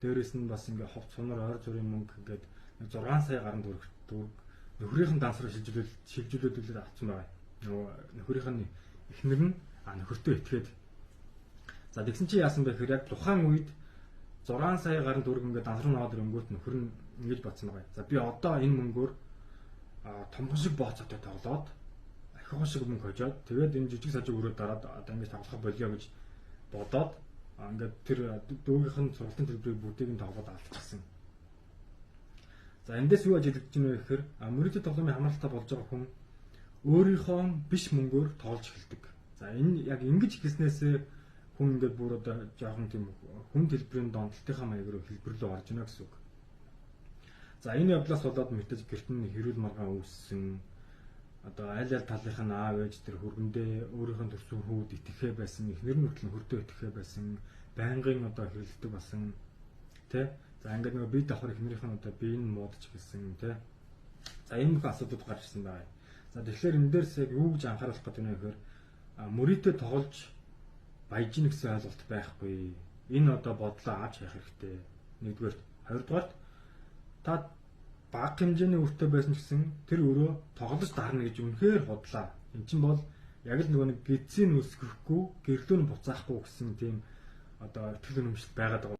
Дээрээс нь бас ингээ ховц сунар ойр зүрийн мөнгө ингээд 6 сая гаруй төгрөг нөхрийнх нь данс руу шилжүүлээд үлээд авсан байгаа. Нөгөө нөхрийнх нь эхнэр нь нөхөртөө итгээд. За тэгсэн чи яасан бэ гэхээр яг тухайн үед 6 сая гаруй төгрөг ингээд данс руу наваад ирэнгүүт нөхөр нь ингэж бодсон байгаа. За би одоо энэ мөнгөөр томхон шиг бооцоотой тоглоод ахиухан шиг мөнгө хожоод тэгээд энэ жижиг сажиг өрөө дараад одоо ингэж тоглох болио гэж бодоод ингээд тэр дүүгийнх нь сургалтын төлбөрийг бүгдийг нь тоглоод алдчихсан. За эндээс юу ажиглагдж байна вэ гэхээр мөрөөдөл тоглоомын хамааралтай болж байгаа хүн өөрийнхөө биш мөнгөөр тоглож эхэлдэг. За энэ яг ингэж эхэлснээсээ хүн ингээд бүр одоо жоохон тийм хүн төлбөрийн донтолтынхаа маяг руу хэлбэр рүү орж ийнэ гэсэн үг. За энэ явдлаас болоод мэдээж гэрт нь хэрүүл маргаан үүссэн. Одоо аль аль талынх нь аав ээж тэр хөргөндөө өөрийнх нь төрсөн хүүд итгэхээ байсан, эхнэр нь хүртэл нөхөртөө итгэхээ байсан, байнгын одоо хэрэлдэг болсон, тэ. За ингээд нөгөө бие давхар эхнэрийнх нь одоо бие нь муудаж эхэлсэн, тэ. За энэ бүх асуудлууд гарч ирсэн байгаа. За тэгэхээр энэ дээрс яг юу гэж анхааруулах гэдэг нь вэ гэхээр мөрийтэй тоглож баяжна гэсэн ойлголт байхгүй. Энэ одоо бодлоо авч явах хэрэгтэй. Нэгдүгээрт, хоёрдугаарт та бага хэмжээний өртөө байсан ч гэсэн тэр өрөө тоглож дарна гэж үнэхээр худлаа. Эн чинь бол яг л нөгөө нэг гидсийг өсгөхгүй, гэрлөө нь буцаахгүй гэсэн тийм одоо итгэл үнэмшил байгаад байгаа.